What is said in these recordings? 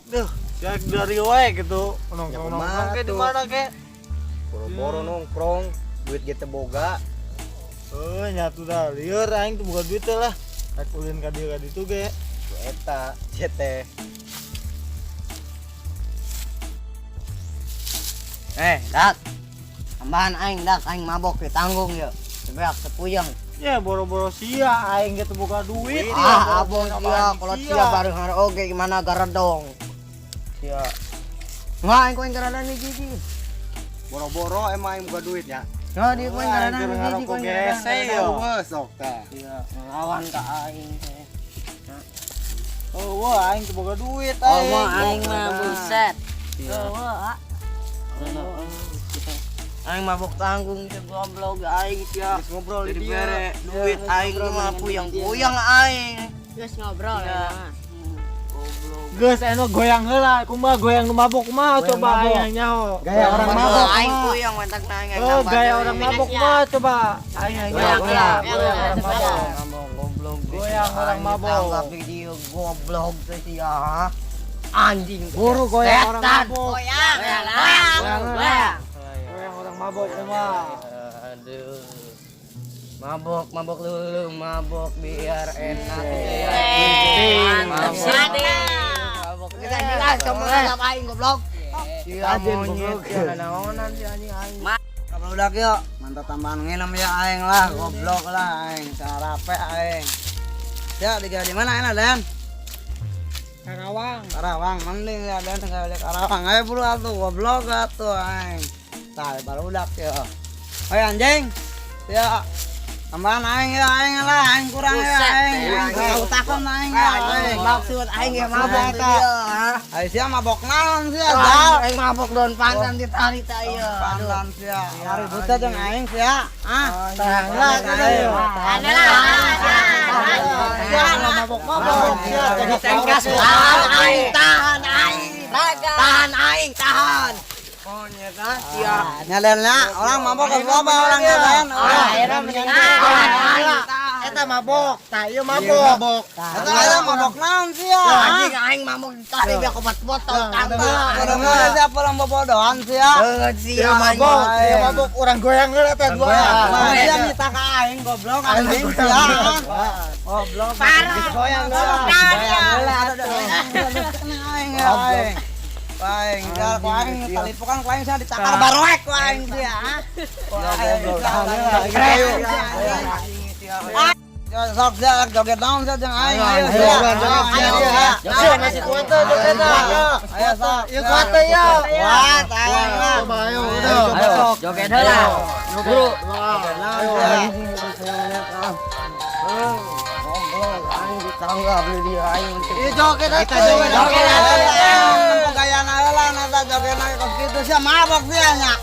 Duh, ya dari wae gitu. Nongkrong kumaha nongkrong ke di tuh? mana ke? Boro-boro nongkrong, duit ge teu boga. Eh, nyatu dah lieur aing tuh boga duit teh lah. Rek ulin ka dieu ka ditu ge. Ku eta teh. Eh, Dak. Tambahan aing, Dak, aing mabok ditanggung ya. Sebeak sepuyeng. Ya boro-boro sia aing ge teu boga duit. Ya, Ah, boro-boro abong sia, nambahan kalau sia. sia bareng har oge gimana garedong. Sia. Nggak, aing ku aing garedong nih gigi. Boro-boro emang aing boga duit ya. Nggak, dia ku aing garedong Aing nih gigi, ngarokok ku aing garedong. gese yo. Eueuh sok tah. Sia, ngelawan ka aing teh. Oh, wah aing teu boga duit Oh, aing. mah aing mah buset. Sia. Aing mabok tanggung teh goblok aing sia. Geus ngobrol di Jadi dieu. bere duit aing mah puyeng-puyeng aing. Geus ngobrol ya. Mah. Goblok. Geus anu goyang heula, kumaha goyang nu mabok kumaha Goyang coba mabok. aing nyaho. Gaya orang mabok. Aing puyeng mentak aing Oh, gaya orang mabok mah coba aing nyaho. Goyang heula, Goyang orang mabok. Mabok goblok. Goyang orang mabok. Tanggap video goblok teh sia. Ha? Anjing. Buru goyang orang Setan. mabok. Goyang, goyang, goyang. Goyang orang mabok kumaha. Aduh. Mabok, mabok dulu, mabok biar enak. Eh, Mabok. mantap. Mabok. Kita jelas kamu nganggap aing goblok. Sia Anjing, monyet, goblok. sia naonan si anjing aing. Kalau udah yuk, mantap tambahan nginum ya aing lah, goblok lah aing, sarape aing. Ya, di mana enak Dan? Karawang. Karawang, mending ya Dan tinggal di Karawang. Ayo buru atuh, goblok atuh aing. Tah, baru udah yuk. Ayo anjing. Ya. Tambahan aing ya aing lah, aing kurang ya Buset, aing. ya. Aing utakan aing ya aing. Maksud aing ya mabok Maksud teh dia, ha? Ayo sia mabok naon sia, Dal. Aing mabok daun pandan ditarik teh ieu. Pandan sia. Lari buta jeung aing sia. Ah, Tahan lah aing. Tahan lah, tahan. Sia mabok-mabok sia jadi Tengkas tahan aing, tahan aing. Tahan aing, tahan. Monyet ah sia. Nyadelnya orang mabok ke apa orang nyadan. Ah, Tahan aing. Eta mabok, tah ieu mabok. Eta eta mabok naon sia? Anjing aing mabok ditarik biar obat botol tangga. Kadang-kadang sia pulang bobodohan sia. Heuh sia Ieu mabok, ieu mabok urang goyang heula teh dua. Sia minta ka aing goblok anjing sia. Goblok. Parah. Goyang heula. Goyang heula. Aing ya aing. Aing, dah ku aing talipukan ku aing sia dicakar barwek ku aing sia. Goblok. Sok sia joget naon sia jeung aing ayo sia. Ayo, Ayo masih kuat tuh jogetna. Ayo sok. Ieu kuat teh ya. Kuat aing lah. Coba ayo udah. Ayo, joget heula. Buru. Goblok aing ditangga beli dia aing. Ieu joget atuh. Kita joget atuh. Gayana heula na jogetna kos kitu sia mabok sia nya.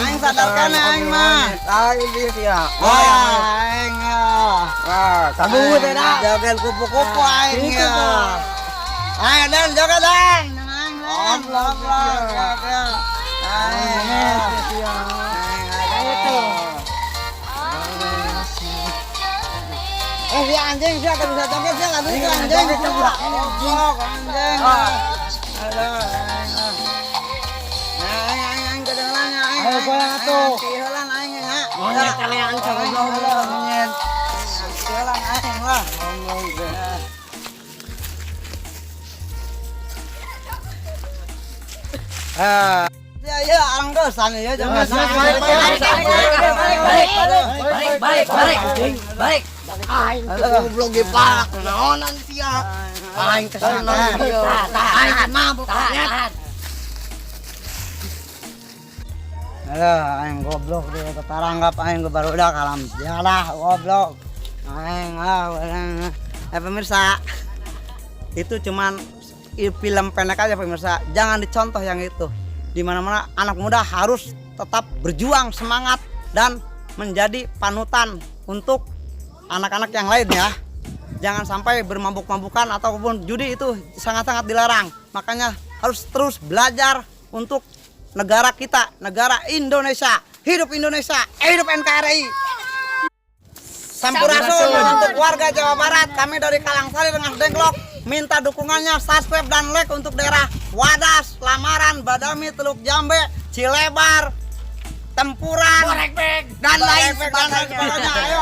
Aing sadar kana aing mah. Aing dia sia. Wah, aing ah. Ah, sabu teh dah. Joget kupu-kupu aing ya. Ayo Dan joget Dan. Aing Dan. Goblok ya. Aing. Eh si anjing sia kada bisa joget sia kada bisa anjing. Goblok anjing. Aduh. Aing aing aing kedengeran aing. Ayo goyang atuh. Heula aing ya. Monyet kalian goblok monyet. Heula aing lah. Ah. Ya ya arang dosan ya jangan. Balik, balik, balik, balik, balik. Aing teh goblok ge pak, naonan sia. Aing teh seneng sia. Aing teh mabok monyet. Aduh, aing goblok dia tetaranggap aing ke barudak alam jalah goblok. Aing ah, pemirsa, itu cuman film pendek aja pemirsa. Jangan dicontoh yang itu. Di mana-mana anak muda harus tetap berjuang semangat dan menjadi panutan untuk anak-anak yang lain ya. Jangan sampai bermabuk-mabukan ataupun judi itu sangat-sangat dilarang. Makanya harus terus belajar untuk negara kita, negara Indonesia. Hidup Indonesia, hidup NKRI. Sampurasun untuk warga Jawa Barat. Kami dari Kalangsari Rengas Dengklok. Minta dukungannya, subscribe dan like untuk daerah Wadas, Lamaran, Badami, Teluk Jambe, Cilebar, Tempuran, dan lain sebagainya. Ayo.